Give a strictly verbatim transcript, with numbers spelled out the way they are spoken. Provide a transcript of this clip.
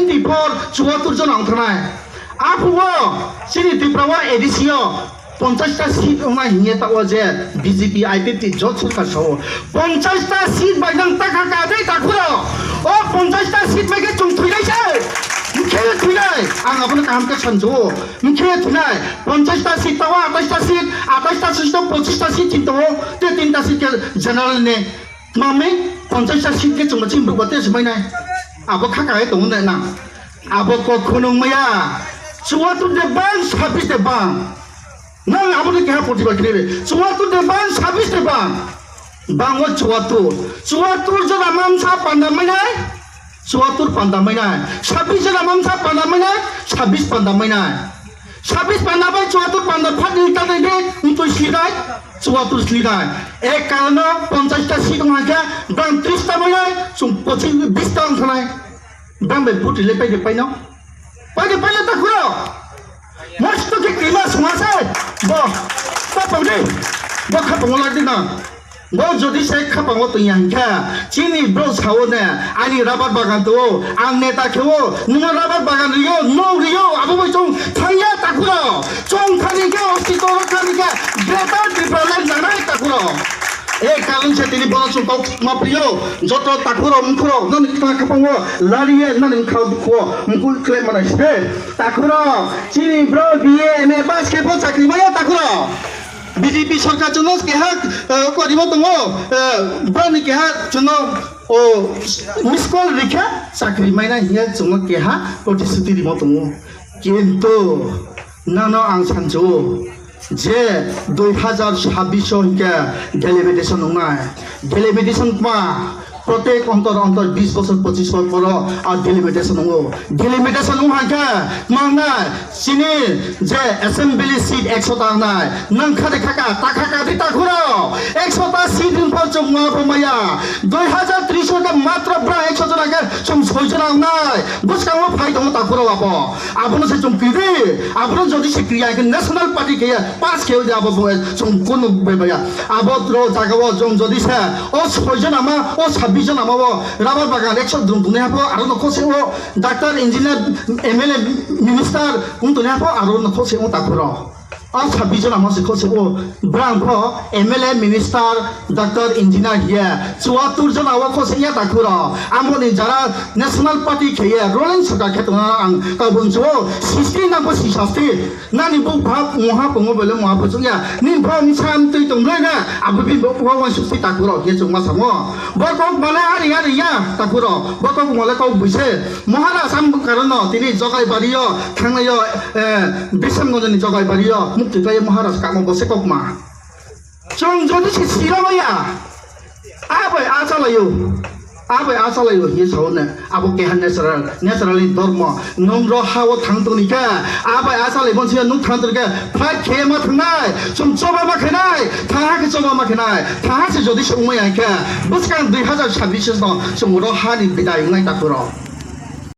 Tibor chuatur jona wngkhanai. Aphuo chini Tripura o A D C o ponchash ta seat wngnai hinya ta o je B J P I P F T jot sorkar sao. Ponchash ta seat bai nang ta kha ka dei ta khuro. O ponchash ta seat bai khe chung thwinai se. Mkhe thwinai. Ang abono kaham khe sanjo. Mkhe thwinai. Ponchash ta seat ta o, atais ta seat, atais ta seat to pochish ta seat chinta o. Te tin ta seat khe general ne. Mami, ponchash ta seat khe chwngno chini bwrwkbo tei swmainai. Abo kha kagai tongo nai nang. Abo kok khunung maya. Chuatur de bang, sabis de bang. Nang abo de keha poti bakri re. Chuatur de bang, sabis de bang. Bango chuatur. Chuatur jora mamsa panda mainai. Chuatur panda mainai. Sabis jora mamsa panda mainai. Sabis panda mainai. Sabis panda bai chuatur panda phat ni ta dai de, untui si dai, chuatur si dai. Ek karano ponchash ta seat wng kha, bang tris ta bai dai, chung pochis bis ta wng khanai. Bang bai buti le pai de pai no. Pai de pai le ta khuro. Mas to ke kima suma sai. Bo. Ta pang de. Bo kha pang lag de na. Bo jodi se khapango tongya hinkha, chini bro sao ne, ani rabar bagan to, ang neta khe o, nungno rabar bagan rio, no rio, abo bai chong thangya takhuro, chong thani khe, osti toro thani khe, Greater Tipraland nanai takhuro. E karon se tini bono chong kok ma priyo, joto takhuro, mkhuro, nani kha khapango, lariye, nani kha dukho, mkul kle mana se, takhuro, chini bro B A M A pass khe bo chakri maya takhuro. B J P sorkar chwngno keha, eh, korimo tongo, eh, broni keha chwngno, o, miss call rikha chakri maina hiya chwngno keha protisthuti rimo tongo. Kintu nano ang sancho je dui hazar chabbish o hinkhe delimitation wngnai. Delimitation ma Protek ontor ontor bis bosor pochis bosor poro a delimitation wngo. Delimitation wng hai khe mangnai chini je assembly seat ekso ta wngnai. Nang kha de kha ka, ta kha ka de ta khuro. Ekso ta seat wng pho chwng ma pho maya. Dui hazar tris o khe matro bra ekso jona khe chwng soi jona wngnai. Bwskango phai tongo ta khuro abo. Abono se chwng kiri. Abono jodi se kiri hai khe national party khe pass khe abo bo chwng kunu bai maya. Abo ro jaga o chwng jodi se o soi jona ma, o sabbish jona ma o Rubber bagan ekso drum dune hapo, aro nokho se o doctor, engineer, M L A, minister wng toni hapo, aro nokho se o takhuro. O sabbish jona mo se kho se o brang pho M L A, minister, doctor, engineer hiya chuatur jona o kho se ya takhuro. Amoni jara national party kheye ruling sorkar khe tongna ang kabun chuo sixty nangbo sixty. Nani buk bhab muha pungo bole muha puchuk ya. Ni bham sam twi tong roi na. Abo bi bo wa wa suk twi takhuro ye chuk ma samo. Bo kok bale ari ari ya takhuro. Bo kok mole kok buise. Maharaj am karono tini jogai bari yo thangna yo, eh, Bisam Gonjani jogai bari yo mukti khlai Maharaj kamo bo se kok ma. Chwng jodi se sira maya, a bai a chalaio, a bai a chalaio, hiye sao ne, abo keha natural, natural ni dormo, nung ro ha o thang tong ni kha, a bai a chalai bon siya nung thang tong kha, fight khe ma thangnai, chwng choba ma khainai, thaha khe choba ma khainai, thaha se jodi se umai ai kha, bwskang dui hazar sabbish no chwng ro ha ni bidai wngnai takhuro.